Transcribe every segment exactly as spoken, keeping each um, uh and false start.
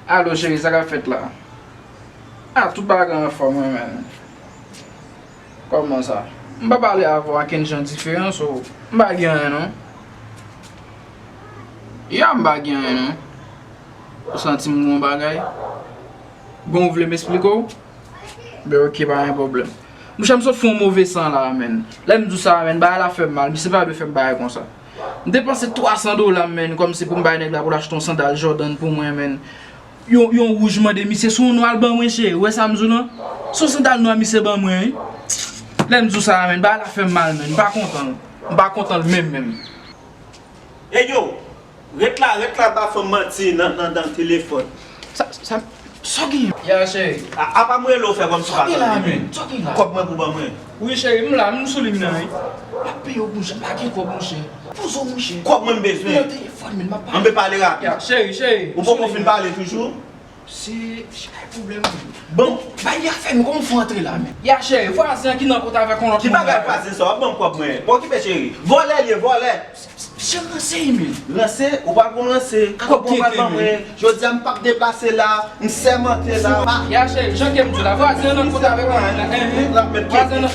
Alo, cheri, sa k ap fèt la? Ah, tout bagay anfòm, wi, menn. Kòman sa? M pa pale avè w ankenn jan diferan, so, m pa gen anyen, non. Ya, m pa gen anyen, non. Ou santi m gen yon bagay? Bon, ou vle m esplike w? Ben, oke, pa gen pwoblèm. Monchè, m sot fè yon move san la, menn. Lè m di w sa, menn, bagay la fè m mal. Misye pa dwe fè m bagay konsa. M depanse twa san dola, menn, kòmsi pou m bay nèg la pou l achte yon sandal Jordan pou mwen, menn. Yon, yon wouj mande misye, se yon nwa l ban mwen, cheri. Ou wè sa m di w lan? Se yon sandal nwa misye ban mwen, wi. Lè m di w sa, menn, bagay la fè m mal, menn. M pa kontan l. M pa kontan l menm, menm. Ey yo, ret la, ret la, pa fè m manti nan, nan, nan telefòn. Sa, sa, sa w gen? Ya, cheri. A, apa m rele w fè kòmsi w pa tande, menn? Sa w gen la, menn? Sa w gen la? Kòb mwen pou ban mwen. Wi, cheri, m la, m sou liy nan, wi. M ap peye w, monchè, m pa gen kòb, monchè. Poze w, monchè. Kòb mwen m bezwen. Nan telefòn, menn, m ap pale. Ann pale rapid. Ya, cheri, cheri. Ou poko fin pale toujou? Se, se pa pwoblèm, menn. Bon. Bay afè m, kòman w fè antre la, menn? Ya, cheri, vwazen an ki nan kont avèk yon lòt moun la. Ki bagay vwazen sa? W ap ban m kòb mwen. Pa okipe, cheri. Vòlè l ye, vòlè. Se ranse, menn. Ranse? Ou pa konn ranse. Kòb ou pral ban mwen. Jodi a m p ap deplase la. M sèmante la. Ya, cheri, jan ke m di w la, vwazen an nan kont avèk yon moun la. Enhen. Vwazen an.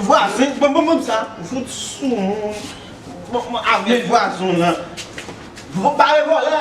Vwazen, ban m, ban m, ban m sa. Ou fout sou moun. Bon, bon, avèk vwazen w lan. Bare vòlè.